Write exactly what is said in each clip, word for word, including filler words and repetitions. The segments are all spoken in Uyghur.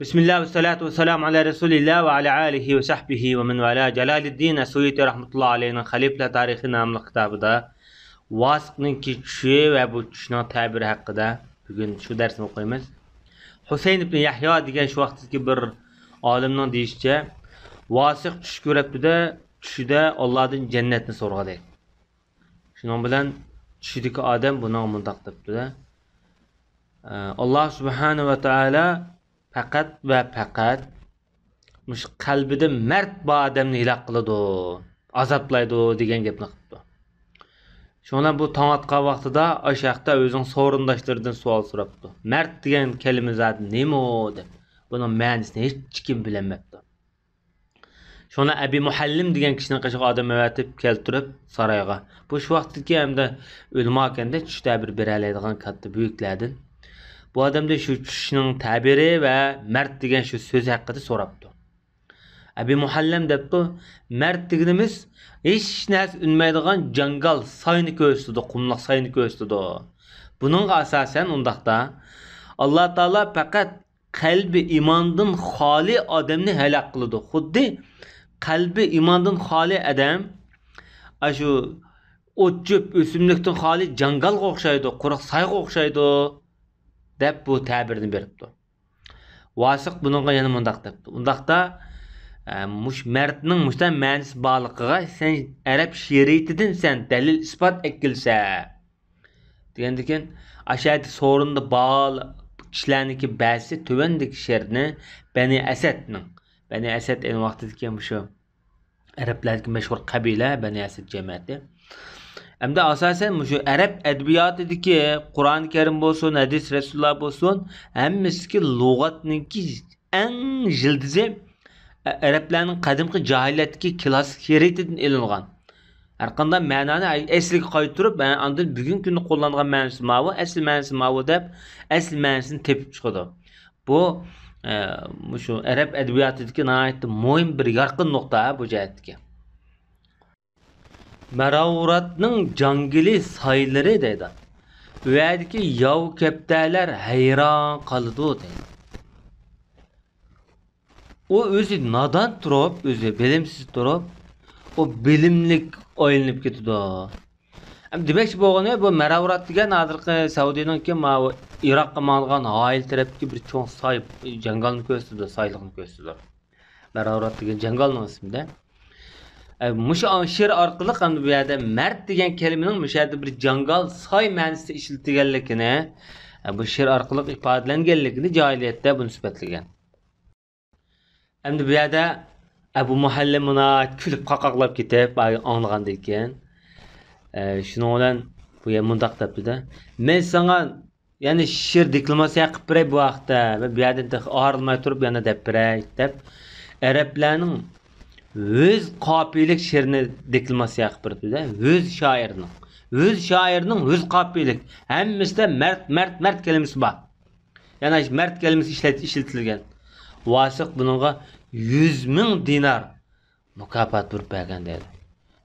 بىسمىللا ۋەسسالاتۇ ۋەسسالامۇ ئالا رەسۇلىللا ۋە ئالا ئالىھى ۋە سەھبىھى ۋە مەن ۋالا. جالالىددىن ئەسسۇيۇتى رەھمەتۇللا ئەلەيھىنىڭ خەلىپىلەر تارىخى ناملىق كىتابىدا ۋاسىقنىڭكى چۈشى ۋە بۇ چۈشنىڭ تەبىرى ھەققىدە بۈگۈن شۇ دەرسنى ئوقۇيمىز. ھۈسەيىن ئىبن يەھيا دېگەن شۇ ۋاقىتتىكى بىر ئالىمنىڭ دېيىشىچە، ۋاسىق چۈش كۆرۈپتۇ-دە، چۈشىدە ئاللادىن جەننەتنى سورىغان. شۇنىڭ بىلەن چۈشىدىكى ئادەم بۇنىڭغا مۇنداق دەپتۇ-دە، ئاللا سۇبھانە ۋە تائالا پەقەت ۋە پەقەت مۇشۇ قەلبىدە مەرد بار ئادەمنى ھالاك قىلىدۇ، ئازابلايدۇ دېگەن گەپنى قىپتۇ. شۇنىڭ بىلەن بۇ تاڭ ئاتقان ۋاقتىدا ئاشۇ ھەقتە ئۆزىنىڭ سورۇنداشلىرىدىن سوئال سوراپتۇ. مەرد دېگەن كەلىمە زادى نېمە دەپ. بۇنىڭ مەنىسىنى ھېچكىم بىلەلمەپتۇ. شۇڭا ئەبى مۇھەللىم دېگەن كىشىنىڭ قېشىغا ئادەم ئەۋەتىپ كەلتۈرۈپ سارايغا. بۇ شۇ ۋاقىتتىكى ھەمدە ئۆلىماكەن-دە، چۈش تەبىرى بېرەلەيدىغان كاتتا بۈيۈكلەردىن. بۇ ئادەمدە شۇ چۈشنىڭ تەبىرى ۋە مەرد دېگەن شۇ سۆز ھەققىدە سوراپتۇ. ئەبى مۇھەللەم دەپتۇ، مەرد دېگىنىمىز ھېچ نەرسە ئۈنمەيدىغان جاڭگال ساينى كۆرسىتىدۇ، قۇملۇق ساينى كۆرسىتىدۇ. بۇنىڭغا ئاساسەن ئۇنداقتا، ئاللا تائالا پەقەت قەلبى ئىماندىن خالىي ئادەمنى ھالاك قىلىدۇ. خۇددى قەلبى ئىماندىن خالىي ئادەم ئاشۇ ئوت-چۆپ، ئۆسۈملۈكتىن خالىي جاڭگالغا ئوخشايدۇ، قۇرۇق سايغا ئوخشايدۇ، دەپ بۇ تەبىرنى بېرىپتۇ. ۋاسىق بۇنىڭغا يەنە مۇنداق دەپتۇ، ئۇنداقتا، ئە، مۇشۇ مەردنىڭ مۇشۇنداق مەنىسى بارلىقىغا سەن ئەرەب شېئىرىيىتىدىن سەن دەلىل-ئىسپات ئەكەلسە، دېگەندىكىن، ئاشۇ يەردە سورۇندا بار كىشىلەرنىڭكى بەزىسى تۆۋەندىكى شېئىرنى بەنى ئەسەدنىڭ، بەنى ئەسەد ئەينى ۋاقتىدىكى مۇشۇ ئەرەبلەردىكى مەشھۇر قەبىلە، بەنى ئەسەد جەمەتى. ئەمدى ئاساسەن مۇشۇ ئەرەب ئەدەبىياتىدىكى قۇرئان كەرىم بولسۇن، ھەدىس رەسۇلۇللا بولسۇن، ھەممىسىدىكى لۇغەتنىڭكى ئەڭ يىلتىزى ئەرەبلەرنىڭ قەدىمكى جاھىلىيەتتىكى كلاسسىك شېئىرىيىتىدىن ئېلىنغان. ھەرقانداق مەنانى ئەسلىگە قايتۇرۇپ، ھە، ئاندىن بۈگۈنكى كۈندە قوللانغان مەنىسى ماۋۇ، ئەسلى مەنىسى ماۋۇ دەپ، ئەسلى مەنىسىنى تېپىپ چىقىدۇ. بۇ، ئە، مۇشۇ ئەرەب ئەدەبىياتىدىكى ناھايىتى مۇھىم بىر يارقىن نۇقتا بۇ جەھەتتىكى. مەراۋۇراتنىڭ جاڭگىلى سايلىرى دەيدۇ. ئۇ يەردىكى ياۋ كەپتەرلەر ھەيران قالىدۇ دەيدۇ. ئۇ ئۆزى نادان تۇرۇپ، ئۆزى بىلىمسىز تۇرۇپ، ئۇ بىلىملىك ئايلىنىپ كېتىدۇ. ئەمدى دېمەكچى بولغىنى، بۇ مەراۋۇرات دېگەن ھازىرقى سەئۇدىنىڭكى ماۋۇ ئىراققا ماڭىدىغان ھايل تەرەپتىكى بىر چوڭ ساي، جاڭگالنى كۆرسىتىدۇ، سايلىقنى كۆرسىتىدۇ. مەراۋۇرات دېگەن جاڭگالنىڭ ئىسمى-دە. ئە، مۇشۇ شېئىر ئارقىلىق ئەمدى بۇ يەردە مەرد دېگەن كەلىمىنىڭ مۇشۇ يەردە بىر جاڭگال ساي مەنىسىدە ئىشلىتىلگەنلىكىنى، ئە، بۇ شېئىر ئارقىلىق ئىپادىلەنگەنلىكىنى جاھىلىيەتتە بۇنى سۈپەتلىگەن. ئەمدى بۇ يەردە ئەبۇ مۇھەللىم مۇنا كۈلۈپ قاقاقلاپ كېتىپ، ئاڭلىغاندىن كېيىن، ئە، شۇنىڭ بىلەن بۇ يەر مۇنداق دەپتۇ-دە، مەن ساڭا يەنە شېئىر دېكلاماتسىيە قىلىپ بېرەي بۇ ھەقتە، مەن بۇ يەردىن تېخى ئايرىلماي تۇرۇپ يەنە دەپ بېرەي، دەپ، ئەرەبلەرنىڭ يۈز قاپىيىلىك شېئىرىنى دېكلاماتسىيە قىلىپ بېرىپتۇ-دە، يۈز شائىرنىڭ، يۈز شائىرنىڭ يۈز قاپىيىلىك، ھەممىسىدە مەرد، مەرد، مەرد كەلىمىسى بار. يەنە مەرد كەلىمىسى ئىشلەت-، ئىشلىتىلگەن. ۋاسىق بۇنىڭغا يۈز مىڭ دىنار مۇكاپات بېرىپ بەرگەن دەيدۇ.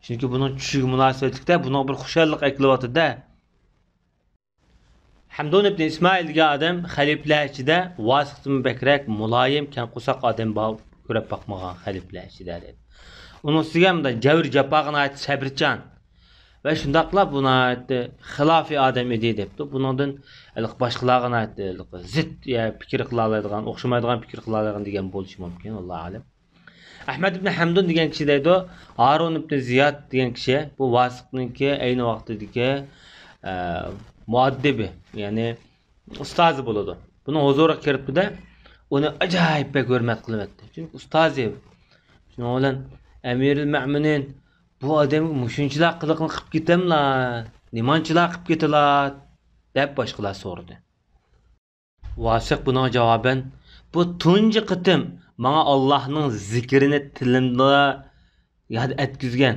چۈنكى بۇنىڭ چۈشىگە مۇناسىۋەتلىكتە بۇنىڭغا بىر خۇشاللىق ئەكېلىۋاتىدۇ-دە. ھەمدۇن ئىبن ئىسمائىل دېگەن ئادەم خەلىپىلەر ئىچىدە ۋاسىقتىنمۇ بەكرەك مۇلايىم، كەڭ قورساق ئادەم بار، كۆرۈپ باقمىغان خەلىپىلەر ئىچىدە دەيدۇ. ئۇنىڭ ئۈستىگە مۇنداق جەۋر جاپاغا ناھايىتى سەبرچان ۋە شۇنداقلا بۇ ناھايىتى خىلاپىي ئادەم ئىدى دەپتۇ. بۇنىڭدىن ھېلىقى باشقىلارغا ناھايىتى ھېلىقى زىت، يا پىكىر قىلالايدىغان، ئوخشىمايدىغان پىكىر قىلالايدىغان دېگەن بولۇشى مۇمكىن، ۋاللاھۇ ئەلەم. ئەھمەد ئىبن ھەمدۇن دېگەن كىشى دەيدۇ، ھارۇن ئىبن زىياد دېگەن كىشى، بۇ ۋاسىقنىڭكى ئەينى ۋاقتىدىكى، ئە، مۇئەددىبى، يەنى ئۇستازى بولىدۇ. بۇنىڭ ھۇزۇرىغا كىرىپتۇ-دە، ئۇنى ئاجايىپ بەك ھۆرمەت قىلىۋەتتى. چۈنكى ئۇستازى. شۇنىڭ بىلەن ئەمىرۇل مۆمىنىن بۇ ئادەمگە مۇشۇنچىلار قىلىقنى قىلىپ كېتەملا، نېمانچىلار قىلىپ كېتىلا؟ دەپ باشقىلار سورىدى. ۋاسىق بۇنىڭغا جاۋابەن، بۇ تۇنجى قېتىم ماڭا ئاللاھنىڭ زىكرىنى تىلىمدا ياد ئەتكۈزگەن،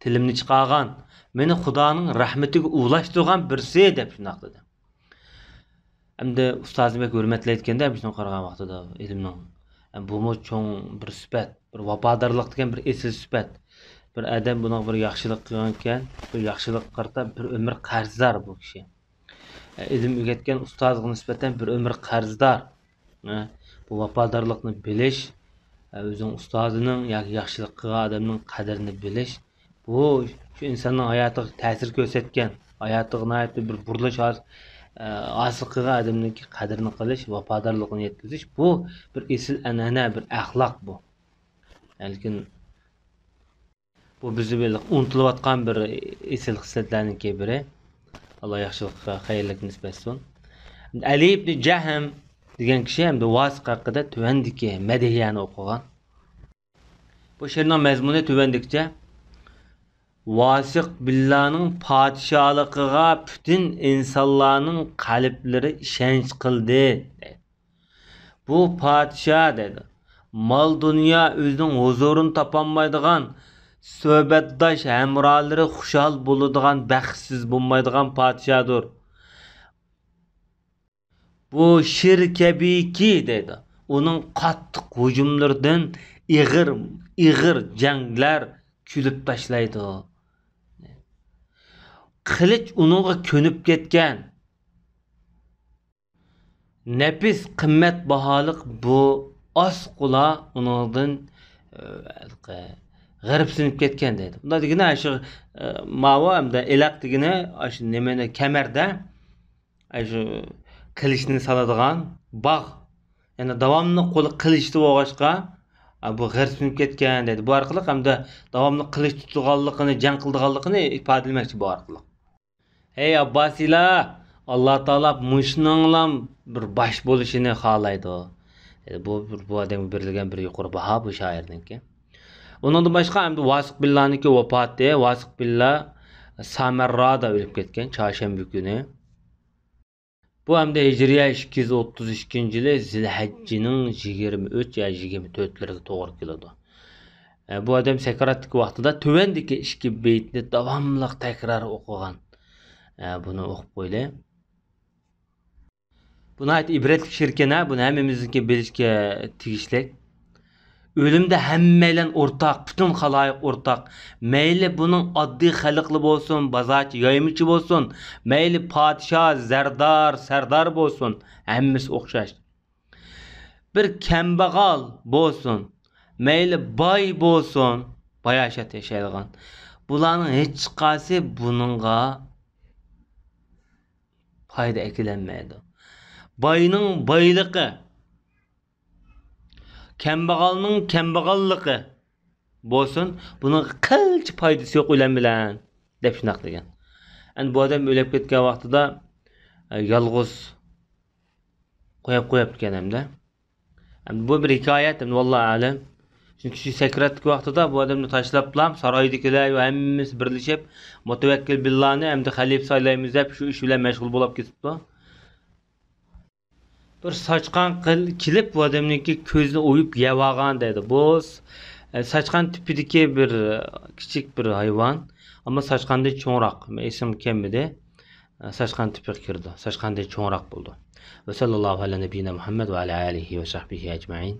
تىلىمنى چىقارغان، مېنى خۇدانىڭ رەھمىتىگە ئۇلاشتۇرغان بىرسى، دەپ شۇنداق دېدى. ئەمدى ئۇستازىنى بەك ھۆرمەتلەيدىكەن-دە، شۇنىڭغا قارىغان ۋاقتىدا ئىلىمنىڭ. بۇمۇ چوڭ بىر سۈپەت، بىر ۋاپادارلىق دېگەن بىر ئېسىل سۈپەت. بىر ئادەم بۇنىڭغا بىر ياخشىلىق قىلغانىكەن، بىر ياخشىلىققا قارىتا بىر ئۆمۈر قەرزدار بۇ كىشى. ئىلىم ئۆگەتكەن ئۇستازىغا نىسبەتەن بىر ئۆمۈر قەرزدار. ھە، بۇ ۋاپادارلىقنى بىلىش، ھە، ئۆزىنىڭ ئۇستازىنىڭ ياكى ياخشىلىق قىلغان ئادەمنىڭ قەدرىنى بىلىش، بۇ شۇ ئىنساننىڭ ھاياتىغا تەسىر كۆرسەتكەن، ھاياتىغا ناھايىتى بىر بۇرۇلۇش ھاس-، ئە، ھاسىل قىلغان ئادەمنىڭكى قەدرىنى قىلىش، ۋاپادارلىقىنى يەتكۈزۈش، بۇ بىر ئېسىل ئەنئەنە، بىر ئەخلاق بۇ. لېكىن بۇ بىز ئۇنتۇلۇۋاتقان بىر ئېسىل خىسلەتلەرنىڭكى بىرى. ئاللا ياخشىلىققا، خەيرلىككە نېسىپ ئەتسۇن. ئەلى ئىبنى جەھەم دېگەن كىشى ھەمدە ۋاسىق ھەققىدە تۆۋەندىكى مەدھىيەنى ئوقۇغان. بۇ شېئىرنىڭ مەزمۇنى تۆۋەندىكىچە: ۋاسىق بىللانىڭ پادىشاھلىقىغا پۈتۈن ئىنسانلارنىڭ قەلبلىرى ئىشەنچ قىلدى. بۇ پادىشاھ، دەيدۇ، مال-دۇنيا ئۆزىنىڭ ھۇزۇرىنى تاپالمايدىغان، سۆھبەتداش ھەمراھلىرى خۇشال بولىدىغان، بەختسىز بولمايدىغان پادىشاھدۇر. بۇ شىر كەبىكى، دەيدۇ، ئۇنىڭ قاتتىق ھۇجۇملىرىدىن ئېغىر، ئېغىر جەڭلەر كۈلۈپ تاشلايدۇ. قىلىچ ئۇنىڭغا كۆنۈپ كەتكەن. نەپىس، قىممەت باھالىق بۇ ئاسقۇلا ئۇنىڭدىن، ئە، غەرىبسىنىپ كەتكەن دەيدۇ. بۇنداق دېگىنى، ئاشۇ، ئە، ماۋۇ ئەمدى ئېلەق دېگىنى، ئاشۇ نېمىنى، كەمەردە، ئاشۇ قىلىچنى سالىدىغان باغ. يەنى داۋاملىق قولى قىلىچتا بولغاچقا، ئا، بۇ غەرىبسىنىپ كەتكەن دەيدۇ. بۇ ئارقىلىق ئەمدى داۋاملىق قىلىچ تۇتىدىغانلىقىنى، جەڭ قىلىدىغانلىقىنى ئىپادىلىمەكچى بۇ ئارقىلىق. ھەي ئابباسىيلار، ئاللا تائالا مۇشۇنىڭلام بىر باش بولۇشىنى خالايدۇ. بۇ، بۇ ئادەمگە بېرىلگەن بىر يۇقىرى باھا بۇ شائىرنىڭكى. ئۇنىڭدىن باشقا ئەمدى ۋاسىق بىللانىڭكى ۋاپاتى، ۋاسىق بىللا سامەررادا ئۆلۈپ كەتكەن، چارشەنبە كۈنى. بۇ ئەمدى ھىجرىيە ئىككى يۈز ئوتتۇز ئىككىنچى يىلى زىلھەججىنىڭ يىگىرمە ئۈچ يا يىگىرمە تۆتلىرىگە توغرا كېلىدۇ. ئە، بۇ ئادەم سەكراتتىكى ۋاقتىدا تۆۋەندىكى ئىككى بېيىتنى داۋاملىق تەكرار ئوقۇغان. ئە، بۇنى ئوقۇپ قويلى. بۇ ناھايىتى ئىبرەتلىك شېئىركەن ھە، بۇنى ھەممىمىزنىڭكى بىلىشكە تېگىشلىك. ئۆلۈمدە ھەممەيلەن ئورتاق، پۈتۈن خالايىق ئورتاق. مەيلى بۇنىڭ ئاددىي خەلقلا بولسۇن، بازارچى، يايمىچى بولسۇن، مەيلى پادىشاھ، زەردار، سەردار بولسۇن، ھەممىسى ئوخشاش. بىر كەمبەغەل بولسۇن، مەيلى باي بولسۇن، باياشات ياشايدىغان. بۇلارنىڭ ھېچقايسى بۇنىڭغا پايدا ئەكېلەلمەيدۇ. باينىڭ بايلىقى، كەمبەغەلنىڭ كەمبەغەللىقى بولسۇن، بۇنىڭغا قىلچە پايدىسى يوق ئۆلەم بىلەن، دەپ شۇنداق دېگەن. ئەمدى بۇ ئادەم ئۆلۈپ كەتكەن ۋاقتىدا، ئە، يالغۇز قويۇپ قويۇپتىكەن ئەمدى. ئەمدى بۇ بىر ھېكايەت، ئەمدى ۋاللاھۇ ئەلەم. چۈنكى شۇ سەكراتتىكى ۋاقتىدا بۇ ئادەمنى تاشلاپلا سارايدىكىلەر ۋە ھەممىسى بىرلىشىپ، مۇتەۋەككىل بىللانى ئەمدى خەلىپە سايلايمىز دەپ، شۇ ئىش بىلەن مەشغۇل بولۇپ كېتىپتۇ. بىر ساچقان قىل-، كېلىپ، بۇ ئادەمنىڭكى كۆزىنى ئويۇپ يەۋالغان دەيدۇ. بۇ س-، ئە، ساچقان تىپىدىكى بىر، ئە، كىچىك بىر ھايۋان، ئەمما ساچقاندىن چوڭراق، ئېسىمگە كەلمىدى. ئە، ساچقان تىپىغا كىرىدۇ. ساچقاندىن چوڭراق بولىدۇ. ۋە ساللاللاھۇ ئەلا نەبىييىنا مۇھەممەد ۋە ئەلا ئالىھى ۋە سەھبىھى ئەجمەئىن.